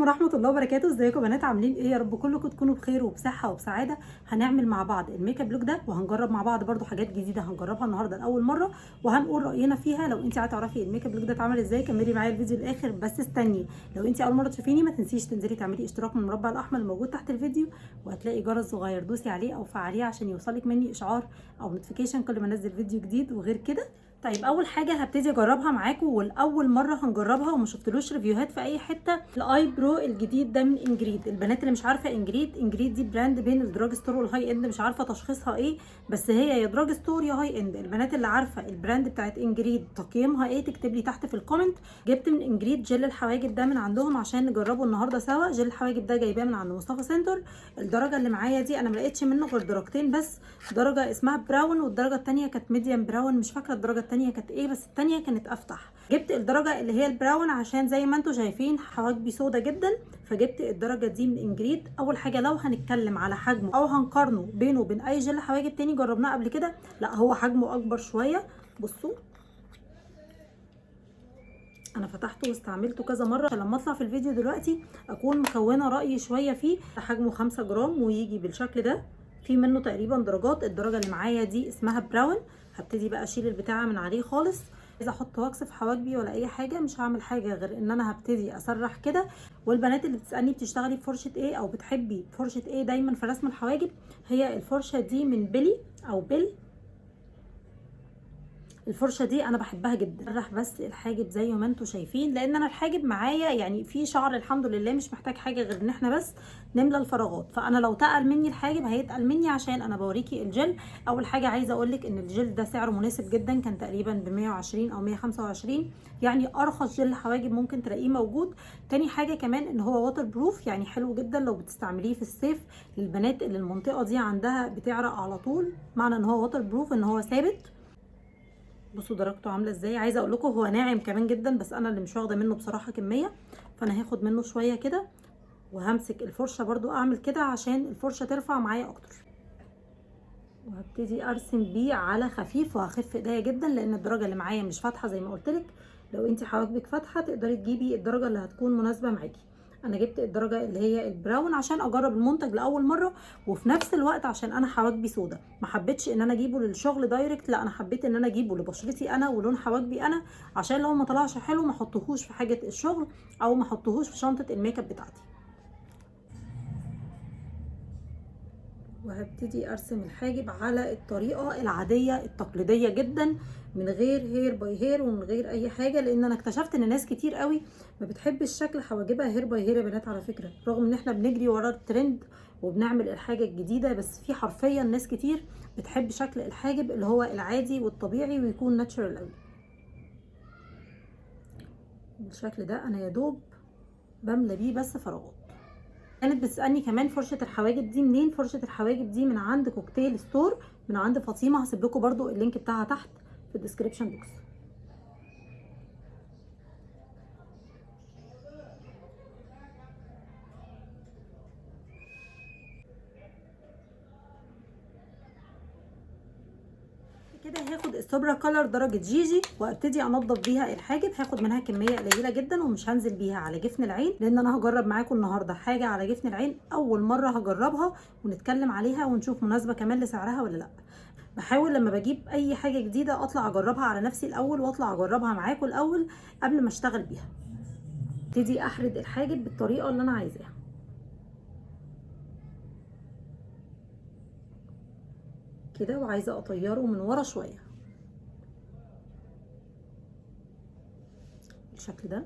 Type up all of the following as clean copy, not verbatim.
ورحمة الله وبركاته. ازيكم يا بنات، عاملين ايه؟ يا رب كلكم تكونوا بخير وبصحه وبسعاده. هنعمل مع بعض ال makeup look ده، وهنجرب مع بعض برضو حاجات جديدة هنجربها النهارده لاول مرة، وهنقول راينا فيها. لو انت عايزه تعرفي ال makeup look ده اتعمل ازاي كملي معايا الفيديو للاخر، بس استني. لو انت اول مرة تشوفيني ما تنسيش تنزلي تعملي اشتراك من المربع الاحمر الموجود تحت الفيديو، وهتلاقي جرس صغير دوسي عليه او فعليه عشان يوصلك مني اشعار او notification كل ما انزل فيديو جديد. وغير كده طيب اول حاجة هبتدي اجربها معاكم، والاول مرة هنجربها وما شفتلوش review هات في اي حتة، ال eyebrow الجديد ده من انجريد. البنات اللي مش عارفه انجريد، انجريد دي brand بين ال drugstore وال high end، مش عارفه تشخيصها ايه، بس هي يا drugstore يا high end. البنات اللي عارفه ال brand بتاعت انجريد تقييمها ايه تكتب لي تحت في ال comment. جبت من انجريد جل الحواجب ده من عندهم عشان نجربه النهارده سوا. جل الحواجب ده جايباه من عند مصطفى سنتر. الدرجة اللي معايا دي انا ما لقيتش منه غير درجتين بس، درجه اسمها brown والدرجة الثانية كانت medium brown، مش فاكره الدرجة التانية كانت ايه، بس التانية كانت افتح. جبت الدرجة اللي هي ال brown عشان زي ما انتم شايفين حواجبي سودا جدا، فجبت الدرجة دي من انجريد. اول حاجة لو هنتكلم على حجمه او هنقارنه بينه وبين اي جل حواجب تاني جربناه قبل كده، لا هو حجمه اكبر شوية. بصوا انا فتحته واستعملته كذا مرة، لما اطلع في الفيديو دلوقتي اكون مكونة رأيي شوية فيه. حجمه 5 جرام ويجي بالشكل ده، في منه تقريبا درجات. الدرجة اللي معايا دي اسمها brown. هبتدي بقى اشيل البتاعه من عليه خالص. عايزه احط wax في حواجبي ولا اي حاجة، مش هعمل حاجة غير ان انا هبتدي اسرح كده. والبنات اللي بتسالني بتشتغلي بفرشه ايه او بتحبي فرشه ايه دايما في رسم الحواجب، هي الفرشة دي من بيلي او بيل. الفرشة دي انا بحبها جدا. سرح بس الحاجب زي ما انتم شايفين، لان انا الحاجب معايا يعني في شعر الحمد لله، مش محتاج حاجة غير ان احنا بس نملى الفراغات. فانا لو تقل مني الحاجب هيتقل مني عشان انا بوريكي الجل. اول حاجة عايزه اقولك ان الجل ده سعره مناسب جدا، كان تقريبا ب 120 او 125، يعني ارخص جل حواجب ممكن تلاقيه موجود. تاني حاجة كمان ان هو waterproof، يعني حلو جدا لو بتستعمليه في الصيف للبنات اللي المنطقة دي عندها بتعرق على طول. معنى ان هو waterproof ان هو ثابت. بصوا درجته عامله ازاي. عايزه اقول لكم هو ناعم كمان جدا، بس انا اللي مش واخده منه بصراحة كمية، فانا هاخد منه شوية كده، وهمسك الفرشة برضو اعمل كده عشان الفرشة ترفع معايا اكتر. وهبتدي ارسم بيه على خفيف، وهخف ايديا جدا لان الدرجة اللي معايا مش فاتحة زي ما قلت لك. لو انت حواجبك فاتحة تقدري تجيبي الدرجة اللي هتكون مناسبة معاكي. انا جبت الدرجة اللي هي ال brown عشان اجرب المنتج لاول مرة، وفي نفس الوقت عشان انا حواجبي سودا، ما حبيتش ان انا اجيبه للشغل direct، لا انا حبيت ان انا اجيبه لبشرتي انا ولون حواجبي انا، عشان لو ما طلعش حلو ما احطهوش في حاجة الشغل او ما احطهوش في شنطه الميك اب بتاعتي. وهبتدي ارسم الحاجب على الطريقة العادية التقليدية جدا، من غير hair by hair ومن غير اي حاجة، لان انا اكتشفت ان ناس كتير قوي ما بتحبش شكل حواجبها hair by hair يا بنات. على فكرة رغم ان احنا بنجري ورا الترند وبنعمل الحاجة الجديدة، بس في حرفيا ناس كتير بتحب شكل الحاجب اللي هو العادي والطبيعي ويكون natural قوي بالشكل ده. انا يا دوب بملى بيه بس فراغات. كانت بتسالني كمان فرشه الحواجب دي منين. فرشه الحواجب دي من عند كوكتيل ستور، من عند فاطمة. هسيب لكم برده ال link بتاعها تحت في ال description box. كده هاخد السوبرا كولر درجة جيجي وابتدي انضف بيها الحاجب. هاخد منها كمية قليلة جدا ومش هنزل بيها على جفن العين، لان انا هجرب معاكم النهارده حاجة على جفن العين اول مرة هجربها ونتكلم عليها ونشوف مناسبة كمان لسعرها ولا لا. بحاول لما بجيب اي حاجة جديدة اطلع اجربها على نفسي الاول واطلع اجربها معاكم الاول قبل ما اشتغل بيها. ابتدي احرد الحاجب بالطريقة اللي انا عايزاها. كده، وعايزه اطيره من ورا شوية بالشكل ده.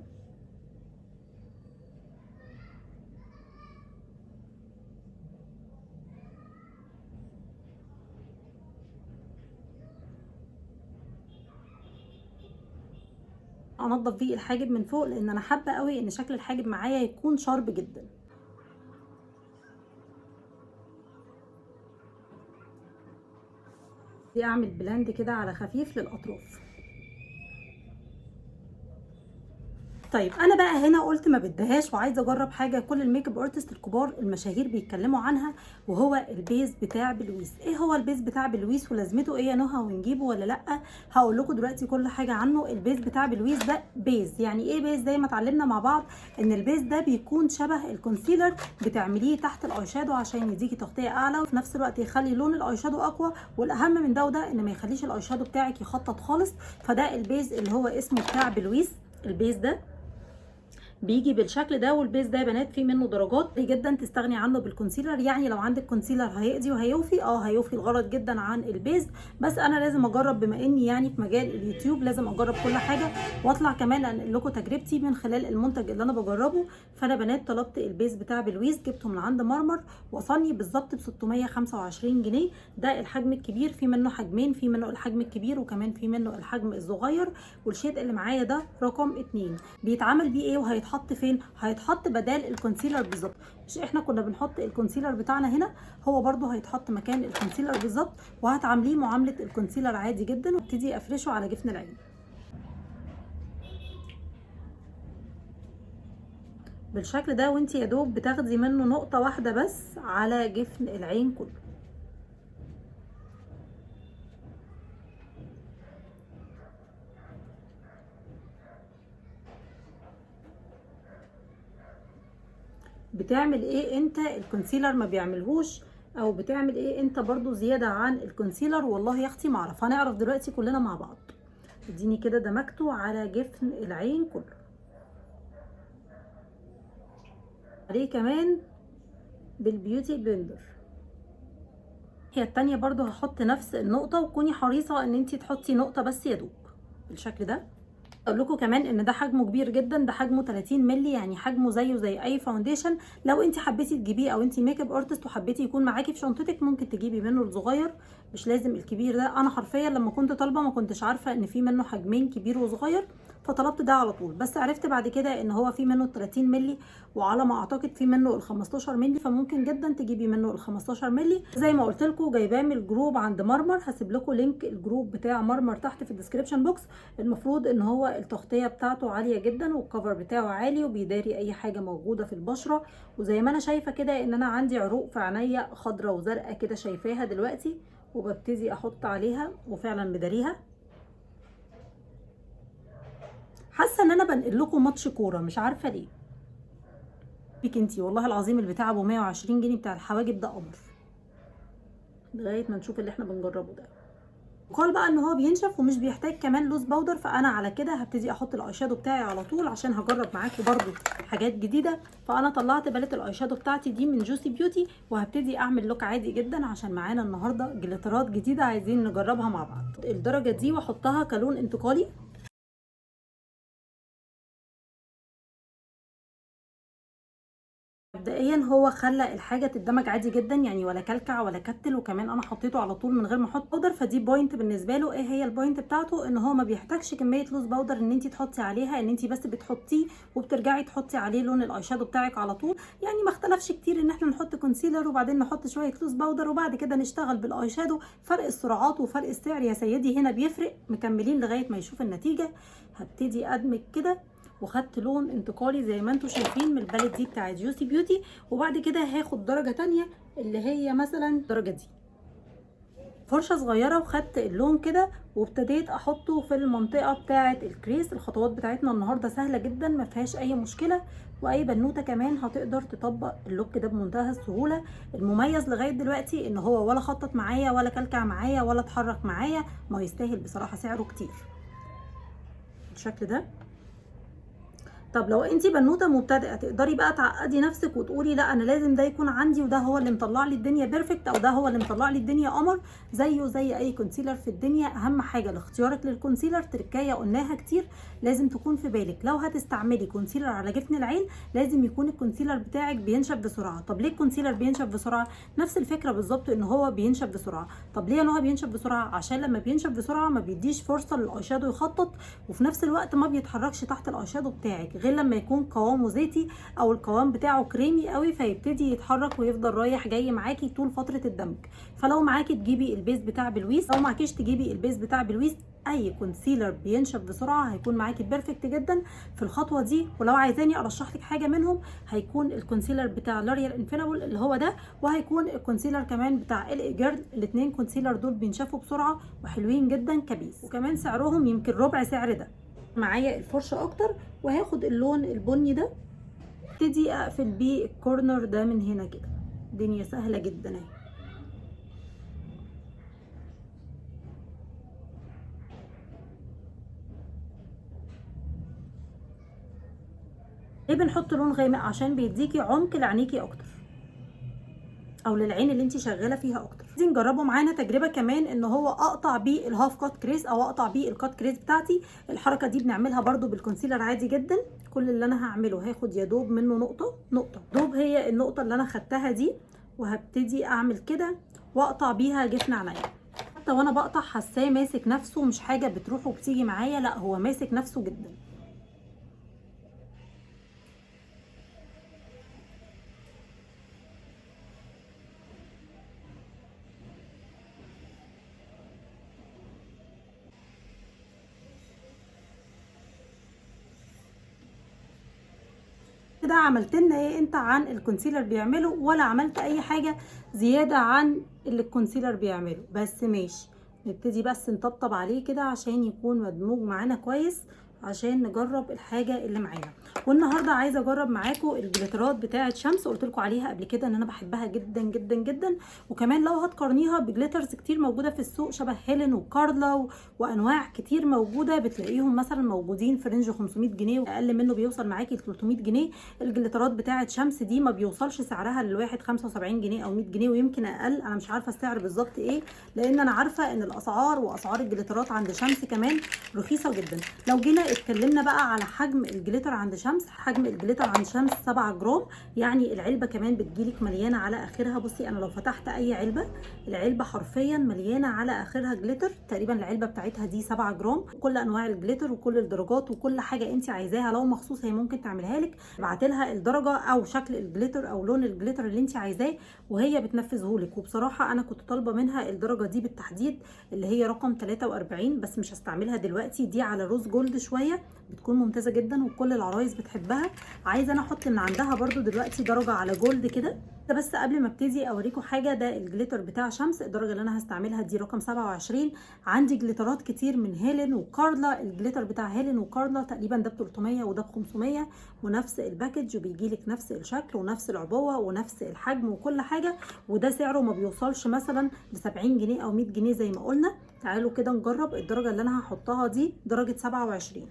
انضف بيه الحاجب من فوق، لان انا حابة قوي ان شكل الحاجب معايا يكون شارب جدا. دي اعمل بلاند كده على خفيف للاطراف. طيب انا بقى هنا قلت ما بديهاش وعايزه اجرب حاجة كل ال makeup artist الكبار المشاهير بيتكلموا عنها، وهو ال base بتاع بلويس. ايه هو ال base بتاع بلويس ولازمته ايه يا نهى، ونجيبه ولا لا؟ هقول لكم دلوقتي كل حاجة عنه. ال base بتاع بلويس ده base، يعني ايه base؟ زي ما اتعلمنا مع بعض ان ال base ده بيكون شبه ال concealer، بتعمليه تحت ال eyeshadow عشان يديكي تغطيه اعلى، وفي نفس الوقت يخلي لون ال eyeshadow اقوى، والاهم من ده وده ان ما يخليش ال eyeshadow بتاعك يخطط خالص. فده ال base اللي هو اسمه بتاع بلويس. ال base ده بيجي بالشكل ده، وال base ده يا بنات فيه منه درجات جدا تستغني عنه بال concealer. يعني لو عندك concealer هيقضي وهيوفي، هيوفي الغرض جدا عن ال base. بس انا لازم اجرب، بما اني يعني في مجال اليوتيوب لازم اجرب كل حاجة، واطلع كمان انقل لكم تجربتي من خلال المنتج اللي انا بجربه. فانا بنات طلبت ال base بتاع بلويس، جبته من عند مرمر، وصلني بالظبط ب 625 جنيه. ده الحجم الكبير، في منه حجمين، في منه الحجم الكبير وكمان في منه الحجم الصغير. وال shade اللي معايا ده رقم 2. بيتعمل بيه ايه وهيتحط فين؟ هيتحط بدال ال concealer بالظبط. مش احنا كنا بنحط ال concealer بتاعنا هنا، هو برده هيتحط مكان ال concealer بالظبط، وهتعامليه معاملة ال concealer عادي جدا. وابتدي افرشه على جفن العين بالشكل ده، وانتي يا دوب بتاخدي منه نقطة واحدة بس على جفن العين كله. بتعمل ايه انت ال concealer ما بيعملهوش، او بتعمل ايه انت برضو زيادة عن ال concealer؟ والله يا اختي ما اعرف، هنعرف دلوقتي كلنا مع بعض. اديني كده دمجته على جفن العين كله. عليه كمان بال beauty blender. هي التانية برضو هحط نفس النقطة، وكوني حريصة ان انتي تحطي نقطة بس يا دوب بالشكل ده. اقول لكم كمان ان ده حجمه كبير جدا، ده حجمه 30 مللي، يعني حجمه زيه زي اي foundation. لو انت حبيتي تجيبيه او انت makeup artist وحبيتي يكون معاكي في شنطتك ممكن تجيبي منه الصغير، مش لازم الكبير ده. انا حرفيا لما كنت طالبه ما كنتش عارفه ان في منه حجمين كبير وصغير، فطلبت ده على طول، بس عرفت بعد كده ان هو في منه 30 مللي، وعلى ما اعتقد في منه ال 15 مللي، فممكن جدا تجيبي منه ال 15 مللي. زي ما قلت لكم جايباه من ال group عند مرمر، هسيب لكم link ال group بتاع مرمر تحت في ال description box. المفروض ان هو التغطية بتاعته عالية جدا، وال cover بتاعه عالي، وبيداري اي حاجة موجودة في البشرة. وزي ما انا شايفه كده ان انا عندي عروق في عينيا خضراء وزرقاء كده شايفاها دلوقتي، وببتدي احط عليها وفعلا بداريها. حاسه ان انا بنقل لكم ماتش كورة مش عارفه ليه. بيك انتي والله العظيم البتاع ابو 120 جنيه بتاع الحواجب ده قمر، لغاية ما نشوف اللي احنا بنجربه ده. قال بقى ان هو بينشف ومش بيحتاج كمان loose powder، فانا على كده هبتدي احط ال eyeshadow بتاعي على طول عشان هجرب معاكم برضو حاجات جديدة. فانا طلعت palette ال eyeshadow بتاعتي دي من جوسي بيوتي، وهبتدي اعمل look عادي جدا عشان معانا النهارده جليترات جديدة عايزين نجربها مع بعض. الدرجة دي واحطها كلون انتقالي. مبدئيا هو خلى الحاجة تندمج عادي جدا، يعني ولا كلكع ولا كتل، وكمان انا حطيته على طول من غير ما احط powder، فدي point بالنسبة له. ايه هي ال point بتاعته؟ ان هو ما بيحتاجش كمية loose powder ان انت تحطي عليها، ان انت بس بتحطيه وبترجعي تحطي عليه لون ال eyeshadow بتاعك على طول. يعني ما اختلفش كتير ان احنا نحط concealer وبعدين نحط شوية loose powder وبعد كده نشتغل بال eyeshadow. فرق السرعات وفرق السعر يا سيدي هنا بيفرق. مكملين لغاية ما يشوف النتيجة. هبتدي ادمج كده، وخدت لون انتقالي زي ما انتم شايفين من ال palette دي بتاعت جوسي بيوتي، وبعد كده هاخد درجة تانية اللي هي مثلا الدرجة دي، فرشة صغيرة، وخدت اللون كده وابتديت احطه في المنطقة بتاعة ال crease. الخطوات بتاعتنا النهاردة سهلة جدا ما فيهاش اي مشكلة، واي بنوتة كمان هتقدر تطبق ال look ده بمنتهى السهولة. المميز لغاية دلوقتي ان هو ولا خطط معايا ولا كلكع معايا ولا اتحرك معايا، ما يستاهل بصراحة سعره كتير بالشكل ده. طب لو انتي بنوته مبتدئة تقدري بقى تعقدي نفسك وتقولي لا انا لازم ده يكون عندي، وده هو اللي مطلع لي الدنيا perfect، او ده هو اللي مطلع لي الدنيا قمر، زيه زي اي concealer في الدنيا. اهم حاجة لاختيارك لل concealer، تركايه قلناها كتير لازم تكون في بالك، لو هتستعملي concealer على جفن العين لازم يكون ال concealer بتاعك بينشف بسرعة. طب ليه ال concealer بينشف بسرعة؟ نفس الفكرة بالظبط، ان هو بينشف بسرعة. طب ليه ان هو بينشف بسرعة؟ عشان لما بينشف بسرعة ما بيديش فرصة لل eyeshadow يخطط، وفي نفس الوقت ما بيتحركش تحت ال eyeshadow بتاعك. غير لما يكون قوامه زيتي او القوام بتاعه كريمي قوي، فيبتدي يتحرك ويفضل رايح جاي معاكي طول فترة الدمج. فلو معاكي تجيبي ال base بتاع بلويس، لو معكيش تجيبي ال base بتاع بلويس، اي concealer بينشف بسرعة هيكون معاكي perfect جدا في الخطوة دي. ولو عايزاني ارشح لك حاجة منهم هيكون ال concealer بتاع L'Oréal Infallible اللي هو ده، وهيكون ال concealer كمان بتاع L.A. Girl. الاثنين concealer دول بينشفوا بسرعة وحلوين جدا ك base، وكمان سعرهم يمكن ربع سعر ده. معايا الفرشة اكتر، وهاخد اللون البني ده ابتدي اقفل بيه ال corner ده من هنا كده. الدنيا سهلة جدا اهي. ليه بنحط لون غامق؟ عشان بيديكي عمق لعينيكي اكتر، او للعين اللي انت شغالة فيها اكتر. عايزين نجربه معانا تجربه كمان ان هو اقطع بيه ال half cut crease او اقطع بيه ال cut crease بتاعتي. الحركة دي بنعملها برده بال concealer عادي جدا. كل اللي انا هعمله هاخد يا دوب منه نقطة نقطة، دوب هي النقطة اللي انا خدتها دي، وهبتدي اعمل كده واقطع بيها جفن عينيا. حتى وانا بقطع حاساه ماسك نفسه، مش حاجة بتروح وبتيجي معايا، لا هو ماسك نفسه جدا. كده عملت لنا ايه انت عن ال concealer بيعمله، ولا عملت اي حاجة زيادة عن اللي ال concealer بيعمله؟ بس ماشي، نبتدي بس نطبطب عليه كده عشان يكون مدموج معانا كويس، عشان نجرب الحاجة اللي معانا. والنهارده عايزه اجرب معاكم ال glitterات بتاعه شمس، قلت لكم عليها قبل كده ان انا بحبها جدا جدا جدا. وكمان لو هتقارنيها ب glitters كتير موجودة في السوق شبه هيلين وكارلا وانواع كتير موجودة، بتلاقيهم مثلا موجودين في range 500 جنيه واقل منه، بيوصل معاكي ل 300 جنيه. ال glitterات بتاعه شمس دي ما بيوصلش سعرها للواحد 75 جنيه او 100 جنيه ويمكن اقل، انا مش عارفه السعر بالظبط ايه، لان انا عارفه ان الاسعار واسعار ال glitterات عند شمس كمان رخيصة جدا. لو جينا اتكلمنا بقى على حجم ال glitter عند شمس، حجم ال glitter عند شمس 7 جرام، يعني العلبة كمان بتجيلك مليانة على اخرها. بصي انا لو فتحت اي علبة، العلبة حرفيا مليانة على اخرها glitter، تقريبا العلبة بتاعتها دي 7 جرام، كل انواع ال glitter وكل الدرجات وكل حاجة انت عايزاها. لو مخصوص هي ممكن تعملها لك، ابعتي لها الدرجة او شكل ال glitter او لون ال glitter اللي انت عايزاه وهي بتنفذه لك. وبصراحة انا كنت طالبه منها الدرجة دي بالتحديد اللي هي رقم 43، بس مش هستعملها دلوقتي، دي على rose gold شوية، بتكون ممتازة جدا وكل العرايس بتحبها. عايزه انا احط من عندها برضو دلوقتي درجه على gold كده. بس قبل ما ابتدي اوريكم حاجة، ده ال glitter بتاع شمس، الدرجة اللي انا هستعملها دي رقم 27. عندي glitterات كتير من هيلين وكارلا، ال glitter بتاع هيلين وكارلا تقريبا ده ب 300 وده ب 500، ونفس ال package وبيجي لك نفس الشكل ونفس العبوه ونفس الحجم وكل حاجة، وده سعره ما بيوصلش مثلا ل 70 جنيه او 100 جنيه زي ما قلنا. تعالوا كده نجرب الدرجة اللي انا هحطها دي، درجه 27.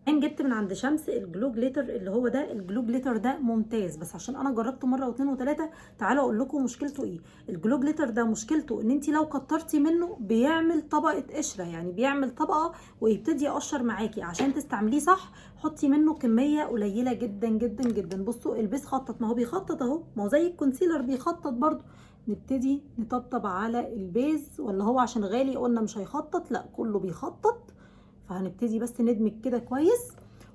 جبت من عند شمس ال glow glitter اللي هو ده، ال glow glitter ده ممتاز، بس عشان انا جربته مرة واثنين وثلاثة تعالوا اقول لكم مشكلته ايه. ال glow glitter ده مشكلته ان انت لو كترتي منه بيعمل طبقه قشرة، يعني بيعمل طبقه ويبتدي يقشر معاكي. عشان تستعمليه صح حطي منه كمية قليله جدا جدا جدا. بصوا ال base خطط، ما هو بيخطط اهو، ما هو زي ال concealer بيخطط برده. نبتدي نطبطب على ال base، ولا هو عشان غالي قلنا مش هيخطط؟ لا كله بيخطط. فهنبتدي بس ندمج كده كويس،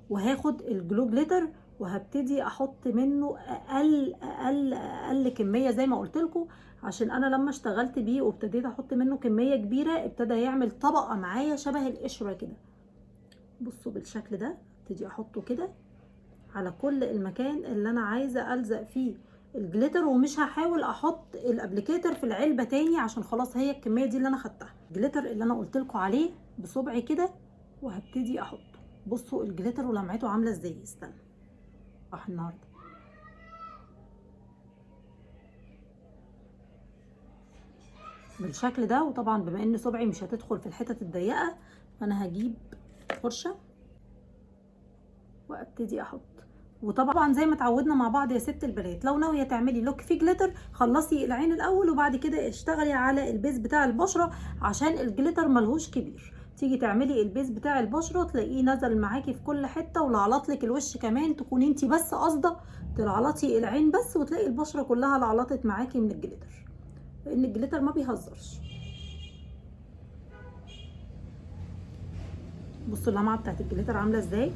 وهاخد ال glow glitter وهبتدي احط منه اقل اقل اقل كمية زي ما قلت لكم، عشان انا لما اشتغلت بيه وابتديت احط منه كمية كبيرة ابتدى يعمل طبقه معايا شبه القشرة كده. بصوا بالشكل ده، ابتدي احطه كده على كل المكان اللي انا عايزه الزق فيه ال glitter، ومش هحاول احط ال applicator في العلبة تاني عشان خلاص هي الكمية دي اللي انا خدتها. ال glitter اللي انا قلت لكم عليه بصبعي كده وهبتدي احطه. بصوا ال glitter ولمعته عامله ازاي، استنى راح النهارده. بالشكل ده. وطبعا بما ان صبعي مش هتدخل في الحتت الضيقه فانا هجيب فرشه وابتدي احط. وطبعا زي ما اتعودنا مع بعض يا ست البنات، لو ناوية تعملي look فيه glitter خلصي العين الاول وبعد كده اشتغلي على ال base بتاع البشرة، عشان ال glitter ملهوش كبير. تيجي تعملي ال base بتاع البشرة تلاقيه نزل معاكي في كل حتة ولعلط لك الوش كمان، تكوني انت بس قاصده تلعلطي العين بس وتلاقي البشرة كلها لعلطت معاكي من ال glitter، لان ال glitter ما بيهزرش. بصوا اللمعة بتاعت ال glitter عامله ازاي.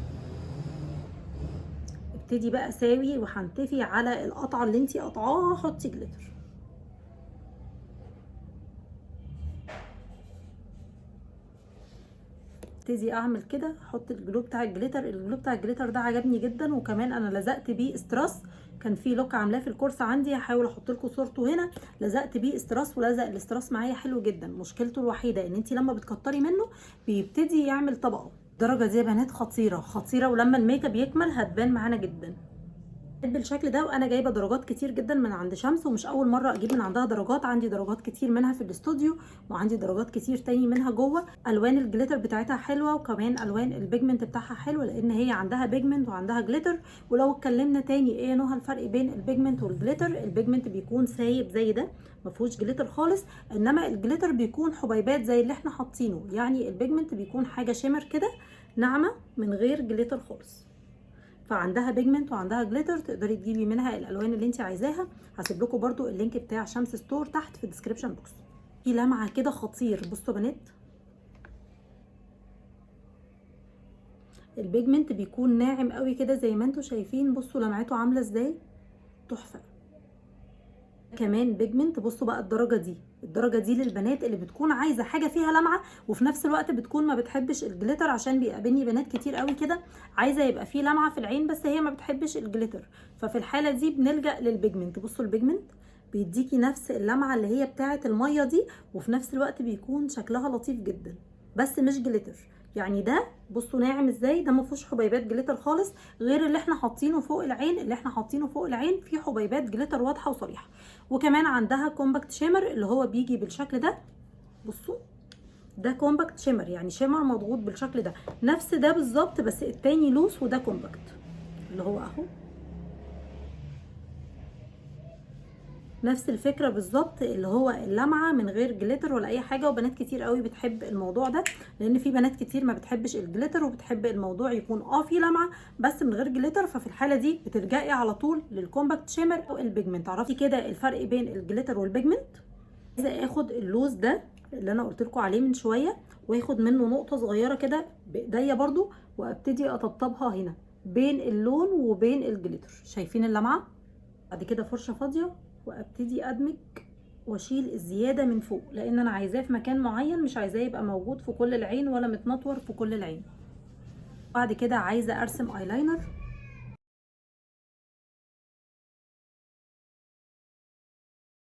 وابتدي بقى ساوي وهنتفي على القطعة اللي انتي قطعاها، حطي glitter. ابتدي اعمل كده، احط ال glue بتاع ال glitter. ال glue بتاع ال glitter ده عجبني جدا، وكمان انا لزقت بيه استراس، كان في look عاملاه في الكورس عندي، هحاول احط لكم صورته هنا. لزقت بيه استراس ولزق الاستراس معايا حلو جدا. مشكلته الوحيدة ان انت لما بتكتري منه بيبتدي يعمل طبقه. الدرجة دي يا بنات خطيرة خطيرة، ولما الميك اب يكمل هتبان معانا جدا بالشكل ده. وانا جايبه درجات كتير جدا من عند شمس، ومش اول مرة اجيب من عندها درجات، عندي درجات كتير منها في الاستوديو، وعندي درجات كتير تاني منها جوه. الوان ال glitter بتاعتها حلوة، وكمان الوان ال pigment بتاعها حلوة، لان هي عندها pigment وعندها glitter. ولو اتكلمنا تاني ايه نوع الفرق بين ال pigment وال glitter، ال pigment بيكون سايب زي ده ما فيهوش glitter خالص، انما ال glitter بيكون حبيبات زي اللي احنا حاطينه. يعني ال pigment بيكون حاجة shimmer كده ناعمة من غير glitter خالص. فعندها pigment وعندها glitter، تقدري تجيبي منها الالوان اللي انت عايزاها. هسيب لكم برده ال link بتاع شمس ستور تحت في ال description box. في لمعة كده خطير، بصوا يا بنات ال pigment بيكون ناعم قوي كده زي ما انتم شايفين، بصوا لمعته عامله ازاي، تحفة. كمان pigment، بصوا بقى الدرجة دي، الدرجة دي للبنات اللي بتكون عايزه حاجة فيها لمعة وفي نفس الوقت بتكون ما بتحبش ال glitter، عشان بيقابلني بنات كتير قوي كده عايزه يبقى فيه لمعة في العين بس هي ما بتحبش ال glitter، ففي الحالة دي بنلجأ لل pigment. بصوا ال pigment بيديكي نفس اللمعة اللي هي بتاعه المية دي، وفي نفس الوقت بيكون شكلها لطيف جدا بس مش glitter. يعني ده بصوا ناعم ازاي، ده ما فيهوش حبيبات glitter خالص، غير اللي احنا حاطينه فوق العين. اللي احنا حاطينه فوق العين فيه حبيبات glitter واضحة وصريحة. وكمان عندها compact shimmer اللي هو بيجي بالشكل ده، بصوا ده compact shimmer، يعني shimmer مضغوط بالشكل ده، نفس ده بالظبط بس التاني loose وده compact اللي هو اهو، نفس الفكرة بالظبط اللي هو اللمعة من غير glitter ولا اي حاجة. وبنات كتير قوي بتحب الموضوع ده، لان في بنات كتير ما بتحبش ال glitter وبتحب الموضوع يكون فيه لمعة بس من غير glitter، ففي الحالة دي بتلجئي على طول لل compact shimmer او ال pigment. عرفتي كده الفرق بين ال glitter وال pigment؟ عايزه اخد ال loose ده اللي انا قلت لكم عليه من شوية، واخد منه نقطة صغيرة كده بايديا برضو، وابتدي اطبطبها هنا بين اللون وبين ال glitter. شايفين اللمعة؟ بعد كده فرشه فاضية وابتدي ادمج واشيل الزيادة من فوق، لان انا عايزاه في مكان معين، مش عايزاه يبقى موجود في كل العين ولا متنطور في كل العين. بعد كده عايزه ارسم ايلاينر.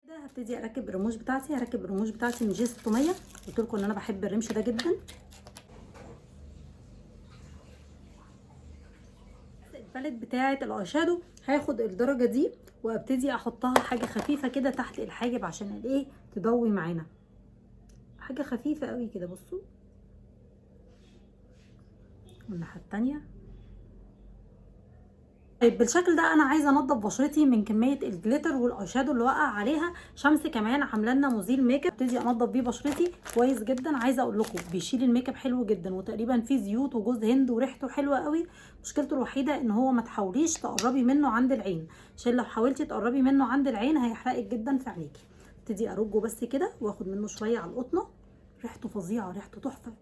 كده هبتدي اركب الرموش بتاعتي. هركب الرموش بتاعتي من G 600، قلت لكم ان انا بحب الرمش ده جدا. ال palette بتاعه ال eyeshadow هاخد الدرجة دي وابتدي احطها حاجة خفيفة كده تحت الحاجب عشان الايه تضوي معانا، حاجة خفيفة قوي كده. بصوا والناحية التانية. طيب بالشكل ده انا عايزه انضف بشرتي من كمية ال glitter وال eyeshadow اللي وقع عليها. شمس كمان عامله لنا مزيل ميك اب، ابتدي انضف بيه بشرتي كويس جدا. عايزه اقول لكم بيشيل الميك اب حلو جدا، وتقريبا فيه زيوت وجوز هند وريحته حلوة قوي. مشكلته الوحيدة ان هو ما تحاوليش تقربي منه عند العين، عشان لو حاولتي تقربي منه عند العين هيحرقك جدا في عينيكي. ابتدي ارجه بس كده واخد منه شوية على القطنه، ريحته فظيعة، ريحته تحفة.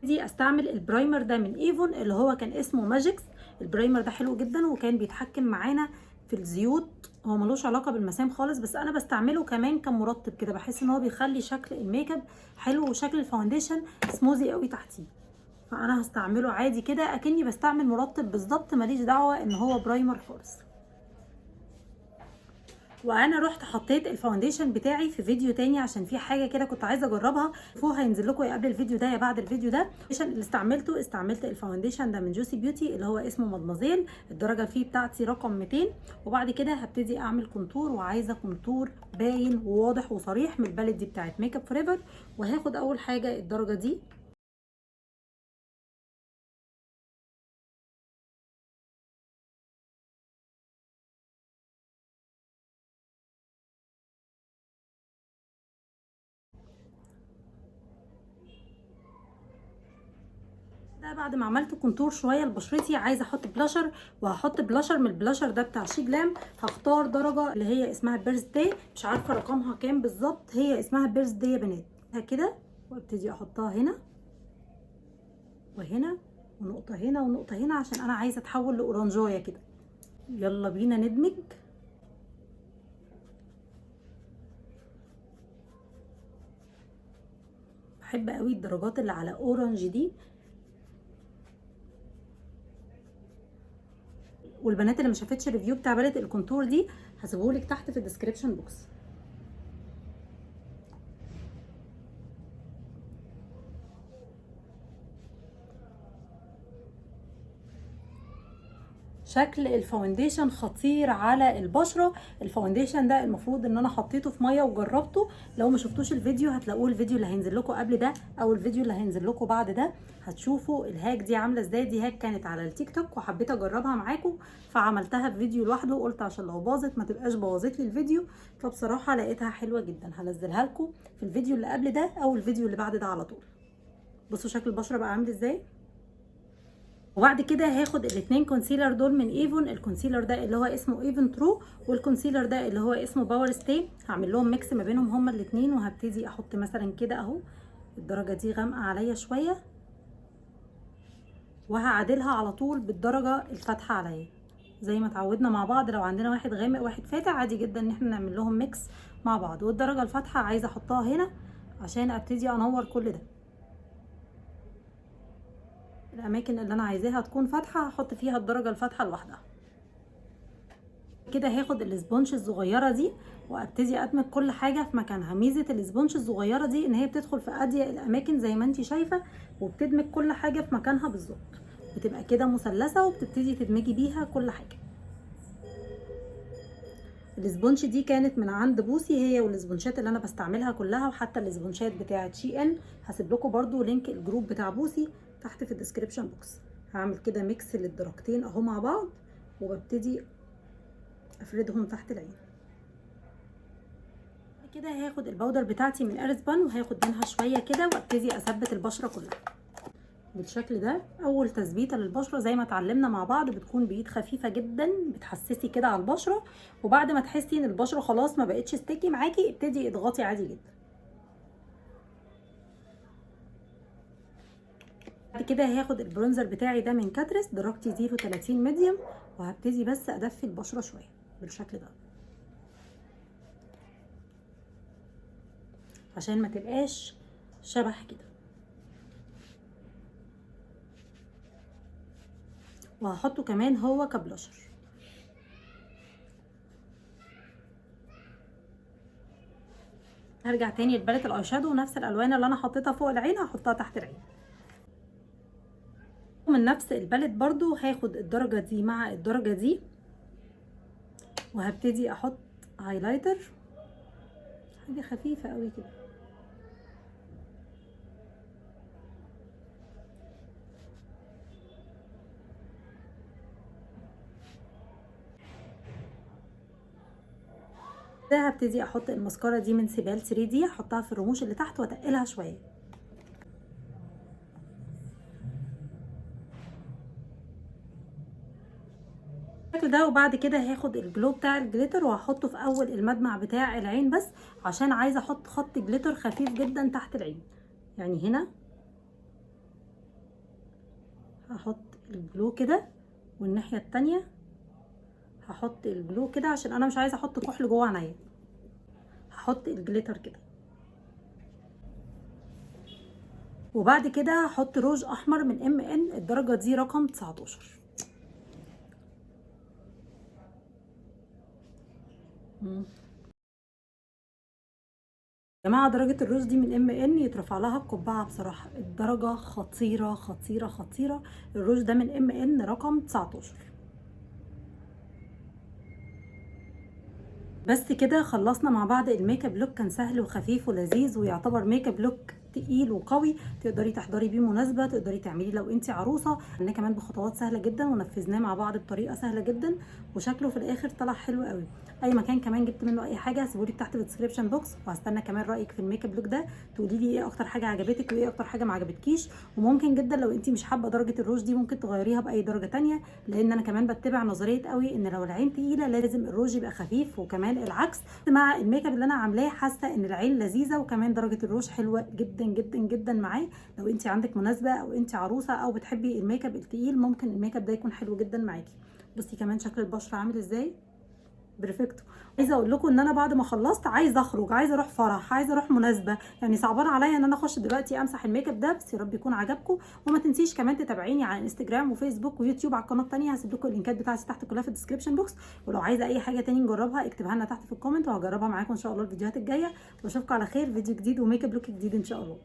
دي استعمل ال primer ده من ايفون اللي هو كان اسمه ماجيكس. ال primer ده حلو جدا وكان بيتحكم معانا في الزيوت، هو ملوش علاقة بالمسام خالص، بس انا بستعمله كمان كمرطب كده، بحس ان هو بيخلي شكل الميك اب حلو وشكل ال foundation smooth قوي تحتيه. فانا هستعمله عادي كده اكني بستعمل مرطب بالظبط، ماليش دعوه ان هو primer خالص. وانا رحت حطيت ال foundation بتاعي في فيديو تاني عشان في حاجة كده كنت عايزه اجربها، فوق هينزل لكم يا قبل الفيديو ده يا بعد الفيديو ده. ال foundation اللي استعملته، استعملت ال foundation ده من جوسي بيوتي اللي هو اسمه مادموزيل، الدرجة فيه بتاعتي رقم 200. وبعد كده هبتدي اعمل contour، وعايزه contour باين وواضح وصريح من ال palette دي بتاعت ميك اب فور، وهاخد اول حاجة الدرجة دي. ده بعد ما عملت contour شوية لبشرتي عايزه احط بلاشر، وهحط بلاشر من البلاشر ده بتاع شيجلام. هختار درجه اللي هي اسمها birthday، مش عارفه رقمها كام بالظبط، هي اسمها birthday يا بنات. كده وابتدي احطها هنا وهنا ونقطة هنا ونقطة هنا، عشان انا عايزه اتحول لاورنجايه كده. يلا بينا ندمج. بحب قوي الدرجات اللي على orange دي. والبنات اللي ما شافتش ال review بتاع palette ال contour دي هسيبهولك تحت في ال description box. شكل ال foundation خطير على البشرة. ال foundation ده المفروض ان انا حطيته في مية وجربته، لو ما شفتوش الفيديو هتلاقوه الفيديو اللي هينزل لكم قبل ده او الفيديو اللي هينزل لكم بعد ده، هتشوفوا ال hack دي عامله ازاي. دي hack كانت على التيك توك وحبيت اجربها معاكم، فعملتها في فيديو لوحده، قلت عشان لو باظت ما تبقاش بوظت لي الفيديو. فبصراحة لقيتها حلوة جدا، هنزلها لكم في الفيديو اللي قبل ده او الفيديو اللي بعد ده على طول. بصوا شكل البشرة بقى عامل ازاي. وبعد كده هاخد الاتنين concealer دول من ايفون، ال concealer ده اللي هو اسمه Avon True، وال concealer ده اللي هو اسمه Power Stay. هعمل لهم mix ما بينهم هما الاتنين، وهبتدي احط مثلا كده اهو، الدرجة دي غامقه عليا شوية، وهعدلها على طول بالدرجة الفاتحة عليا زي ما اتعودنا مع بعض. لو عندنا واحد غامق واحد فاتح عادي جدا ان احنا نعمل لهم mix مع بعض. والدرجة الفاتحة عايزه احطها هنا عشان ابتدي انور كل ده. الاماكن اللي انا عايزاها تكون فاتحة هحط فيها الدرجة الفاتحة لوحدها. كده هاخد ال sponge الصغيرة دي وابتدي ادمج كل حاجة في مكانها. ميزة ال sponge الصغيرة دي ان هي بتدخل في اضيق الاماكن زي ما انت شايفه، وبتدمج كل حاجة في مكانها بالظبط، بتبقى كده مثلثة وبتبتدي تدمجي بيها كل حاجة. ال sponge دي كانت من عند بوسي، هي وال sponge ات اللي انا بستعملها كلها، وحتى ال sponge ات بتاعه شي ان. هسيب لكم برده link ال group بتاع بوسي تحت في ال description box. هعمل كده mix للدرجتين اهو مع بعض، وببتدي افردهم تحت العين كده. هاخد ال powder بتاعتي من ارسبان وهاخد منها شوية كده، وابتدي اثبت البشرة كلها بالشكل ده. اول تثبيته للبشره زي ما اتعلمنا مع بعض بتكون بايد خفيفة جدا، بتحسسي كده على البشرة، وبعد ما تحسي ان البشرة خلاص ما بقتش sticky معاكي ابتدي اضغطي عادي جدا. بعد كده هاخد ال bronzer بتاعي ده من كاتريس درجتي 0.30 medium، وهبتدي بس ادفي البشرة شوية بالشكل ده عشان ما تبقاش شبح كده. وهحطه كمان هو كبلاشر. هرجع تاني ل palette ال eyeshadow، ونفس الالوان اللي انا حطيتها فوق العين هحطها تحت العين. من نفس ال palette برضو هاخد الدرجة دي مع الدرجة دي، وهبتدي احط highlighter، حاجة خفيفة قوي كده. ده هبتدي احط المسكرة دي من سيبال 3D، هحطها في الرموش اللي تحت واتقلها شوية. ده وبعد كده هاخد ال glow بتاع ال glitter وهحطه في اول المدمع بتاع العين بس، عشان عايزه احط خط glitter خفيف جدا تحت العين. يعني هنا هحط ال glow كده، والناحية التانية هحط ال glow كده عشان انا مش عايزه احط كحل جوه عينيا، هحط ال glitter كده. وبعد كده هحط روج احمر من ام ان، الدرجة دي رقم 19. يا جماعة درجه الروج دي من ام ان يترفع لها القبعة بصراحة، الدرجة خطيرة خطيرة خطيرة. الروج ده من ام ان رقم 19. بس كده خلصنا مع بعض ال makeup look، كان سهل وخفيف ولذيذ، ويعتبر makeup look تقيل وقوي، تقدري تحضري بيه مناسبه، تقدري تعملي لو انت عروسه. عملناه كمان بخطوات سهلة جدا، ونفذناه مع بعض بطريقة سهلة جدا، وشكله في الاخر طلع حلو قوي. اي مكان كمان جبت منه اي حاجة هسيبهولك تحت في ال description box. وهستنى كمان رايك في ال makeup look ده، تقولي لي ايه اكتر حاجة عجبتك وايه اكتر حاجة ما عجبتكيش. وممكن جدا لو انت مش حابة درجه الروج دي ممكن تغيريها باي درجه تانية، لان انا كمان بتبع نظرية قوي ان لو العين تقيلة لازم الروج يبقى خفيف، وكمان العكس. مع الميك اب اللي انا عاملاه حاسه ان العين لذيذة، وكمان درجه الروج حلوة جدا جدا جدا معاه. لو انت عندك مناسبة او انت عروسه او بتحبي الميك اب التقيل ممكن الميك اب ده يكون حلو جدا معاكي. بصي كمان شكل البشرة عامل ازاي، perfecto. عايزه اقول لكم ان انا بعد ما خلصت عايزه اخرج، عايزه اروح فرح، عايزه اروح مناسبة، يعني صعبان عليا ان انا اخش دلوقتي امسح الميك اب ده، بس يا رب يكون عجبكم. وما تنسيش كمان تتابعيني على انستجرام وفيسبوك ويوتيوب على القناة الثانية، هسيب لكم اللينكات بتاعتي تحت كلها في ال description box. ولو عايزه اي حاجة تاني نجربها اكتبها لنا تحت في ال comment، وهجربها معاكم ان شاء الله الفيديوهات الجاية. واشوفكم على خير فيديو جديد و makeup look جديد ان شاء الله.